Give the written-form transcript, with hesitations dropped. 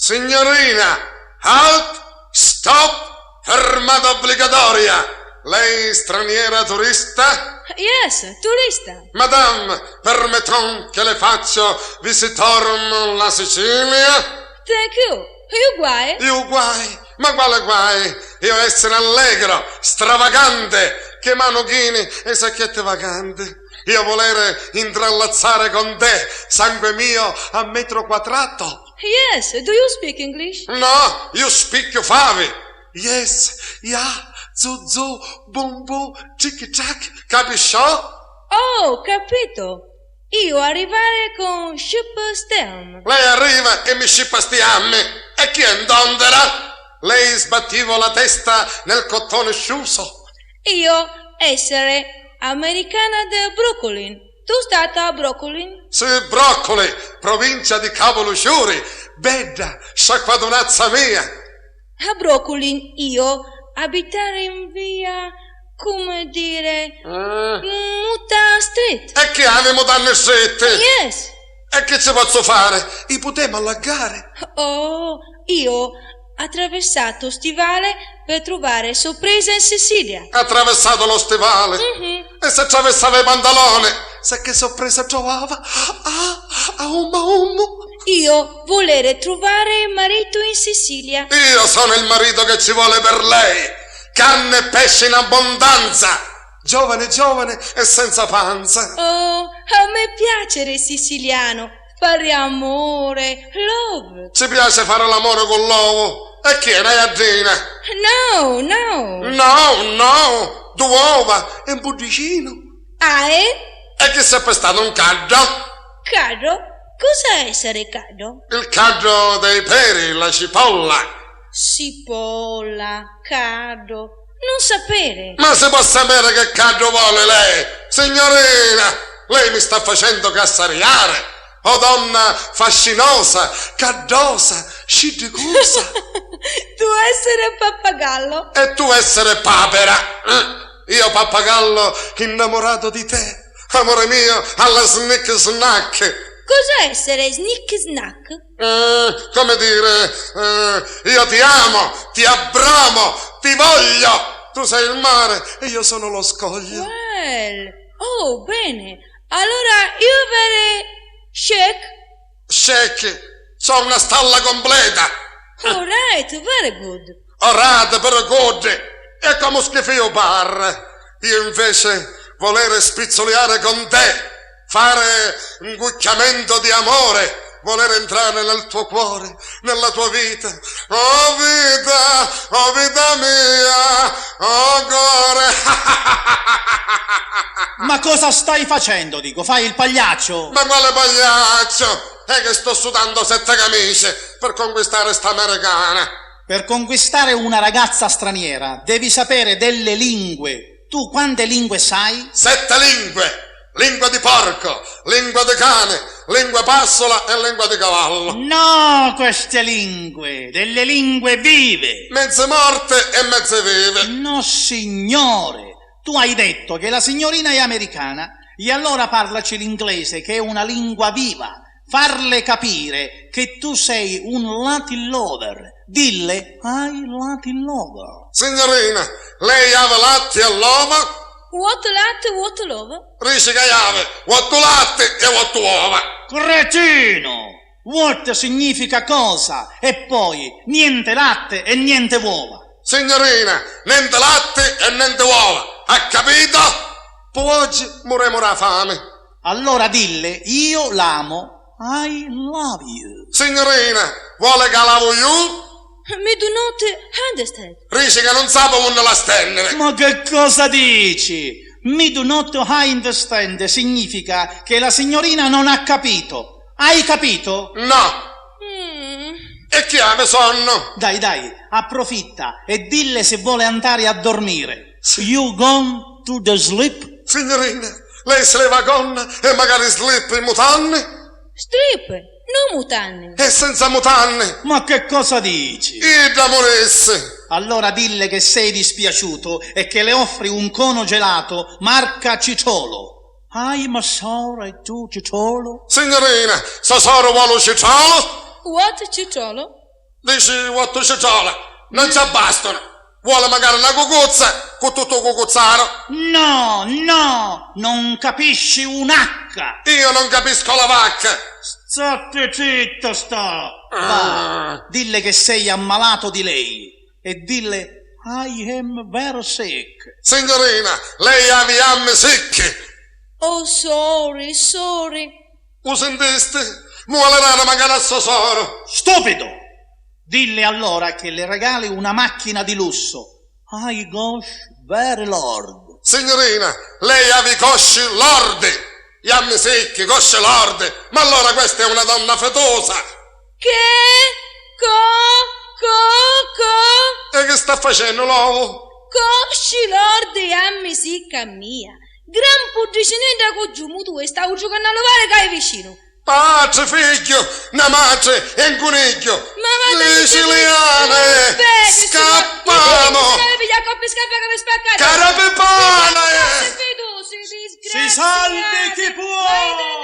Signorina, halt, stop, fermata obbligatoria! Lei straniera turista? Yes, turista. Madame, permetton che le faccio visitorm la Sicilia? Thank you. You guai? Io guai? Ma quale guai? Io essere allegro, stravagante, che mano chini e sacchette vacanti. Io volere intrallazzare con te, sangue mio, a metro quadrato. Yes, do you speak English? No, io spicchio favi. Yes, ya, zu zu, bum bum, cic ciac, capisciò? Oh, capito. Io arrivare con ship stem. Lei arriva e mi scippa sti ammi. E chi è indondera? Lei sbattiva la testa nel cottone sciuso. Io essere americana del Brooklyn. Tu stata a Brooklyn? Sì, broccoli, provincia di Cavolosciuri. Bedda, sciacquadunazza mia. A Brooklyn io abitare in via, come dire, Muta Street. E che avevo danne sette? Yes. E che ci posso fare? I potremmo allagare. Oh, io attraversato stivale per trovare sorpresa in Sicilia. Attraversato lo stivale. E se attraversava i pantaloni, sa che sorpresa trovava? Ah, a um a um. Io volere trovare marito in Sicilia. Io sono il marito che ci vuole per lei. Carne e pesce in abbondanza. Giovane, giovane e senza panza. Oh, a me piace siciliano. Fare amore, love. Ci piace fare l'amore con l'uovo. E chi è una gallina? No, no. No, no, due uova e un pullicino. Ah, eh? E chi si è pestato un caddo? Carro? Cosa essere carro? Il caddo dei peri, la cipolla. Cipolla, cardo. Non sapere. Ma si può sapere che caddo vuole lei? Signorina, lei mi sta facendo cassariare. Oh donna fascinosa, caddosa, sciddicosa. Tu essere pappagallo. E tu essere papera. Io pappagallo innamorato di te. Amore mio, alla snick snack. Cosa essere snick snack? Come dire, io ti amo, ti abbramo, ti voglio. Tu sei il mare e io sono lo scoglio. Well, oh, bene. Allora io avere shake. Shake, c'ho una stalla completa. All right, very good. Alright, very good. E come schifio bar. Io invece volere spizzoliare con te, fare un gucchiamento di amore, voler entrare nel tuo cuore, nella tua vita. Oh vita, oh vita mia, oh cuore. Ma cosa stai facendo, dico? Fai il pagliaccio? Ma quale pagliaccio? È che sto sudando sette camicie per conquistare sta americana. Per conquistare una ragazza straniera devi sapere delle lingue. Tu quante lingue sai? Sette lingue! Lingua di porco, lingua di cane, lingua passola e lingua di cavallo. No, queste lingue, delle lingue vive. Mezze morte e mezze vive. No, signore. Tu hai detto che la signorina è americana e allora parlaci l'inglese, che è una lingua viva. Farle capire che tu sei un Latin lover. Dille, I Latin lover. Signorina, lei ha latte all'uovo? What latte, what love? Dice che ave otto latte e otto uova. Cretino! What significa cosa? E poi niente latte e niente uova. Signorina, niente latte e niente uova. Ha capito? Poi oggi moremo la fame. Allora dille, io l'amo, I love you. Signorina, vuole che lavo io? Me do not understand. Dice che non sa come la stendere. Ma che cosa dici? Me do not understand significa che la signorina non ha capito. Hai capito? No. E chi ave sonno? Dai, dai, approfitta e dille se vuole andare a dormire. You gone to the sleep? Signorina, lei si leva gonna e magari slip in mutande? Strip, no mutande. E senza mutande? Ma che cosa dici? Ida morisse. Allora dille che sei dispiaciuto e che le offri un cono gelato marca Cicciolo. I'm sorry to Cicciolo. Signorina, sa soro vuole un cicciolo? What cicciolo? Dici otto citroli, non ci abbastano. Vuole magari una cucuzza cu tutto 'u cucuzzaro. No, no, non capisci un H. Io non capisco la vacca. Statte zitto, sta. Va, dille che sei ammalato di lei e dille I am very sick. Signorina, lei havi i ammi sicchi. Oh, sorry, sorry. U sintisti? Mu vuole dare magari a so soru. Stupido! Dille allora che le regali una macchina di lusso. I gosh very lord. Signorina, lei havi i cosci lordi. I ammi sicchi, cosce lorde. Ma allora questa è una donna fetosa. Che? Co? Co? Co? E che sta facendo l'uovo? Cosci lordi ammi sicca mia. Gran puddicinetta cu giumu tu e stavo giocando a lovare che hai vicino. Patri, figghiu, 'na matri e 'n cunigghiu. Ma va Siciliane, scappamo! Carapipane! Si salvi chi può!